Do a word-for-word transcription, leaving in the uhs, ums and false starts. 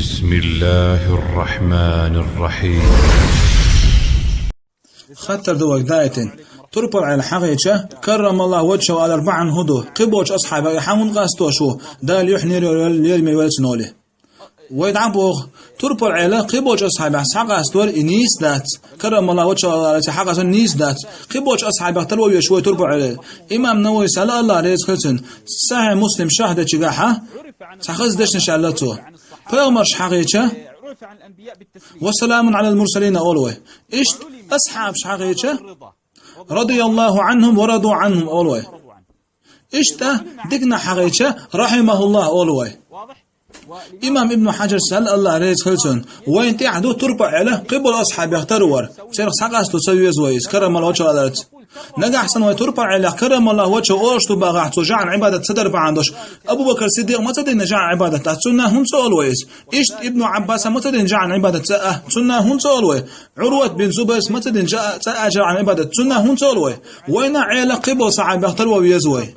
بسم الله الرحمن الرحيم. Хаттар ду вайга дайтин. Турпал Ӏела хьахийча, каррамаллаху ваджхаху алар бахьан хӀун ду? Кхыболчу асхьабех и хьан хӀунда къастош ву, Дала юьхь-нерве лераме веллачу олий? Вай дӀа а боху, Турпал Ӏела кхыболчу асхьабех схьакъаставар и нийса дац. Каррамаллаху ваджхаху алар схьакъаставар нийса дац. Кхыболчу асхьабех тарло везаш вай Турпал Ӏела. Имам Нававис аьлла, Аллах реза хила цунна, Сахьихь Муслим шархь дечигахьа цхьа хаза дешнаш аьлла цо. Пайхамарш хьахийча, ва саламун Ӏалал мурсалин олу вай. Иштта асхьабаш хьахийча, радияллаху Ӏанхум ва раду Ӏанхум олу вай. Иштта диканах хьахийча, рахьимахуллах олу вай. Имам Ибн Хьаджарс аьлла, Аллах реза хила цунна, вайна тӀехь ду Турпал Ӏела кхыболу асхьабех тарло вар, царах схьакъасто ца веза вай иза, каррамаллаху ваджхаху алар. Нагахь санна вай Турпал Ӏелех каррамаллаху ваджхаху олуш ду бахахь, цо жаӀан Ӏибадат ца дар бахьана долуш, Абу Бакр Сиддикъа ма ца дина жаӀан Ӏибадат, ткъа цунна хӀунда ца олу вай иза? Иштта Ибну Ӏаббаса ма ца дина жаӀан Ӏибадат цӀа а, цунна хӀунда ца олу вай? Ӏурват бин Зубайрс ма ца дина жа-, цӀа а жаӀан Ӏибадат, цунна хӀунда ца олу вай? Вайна Ӏела кхыболу сахьабех тарло веза вай.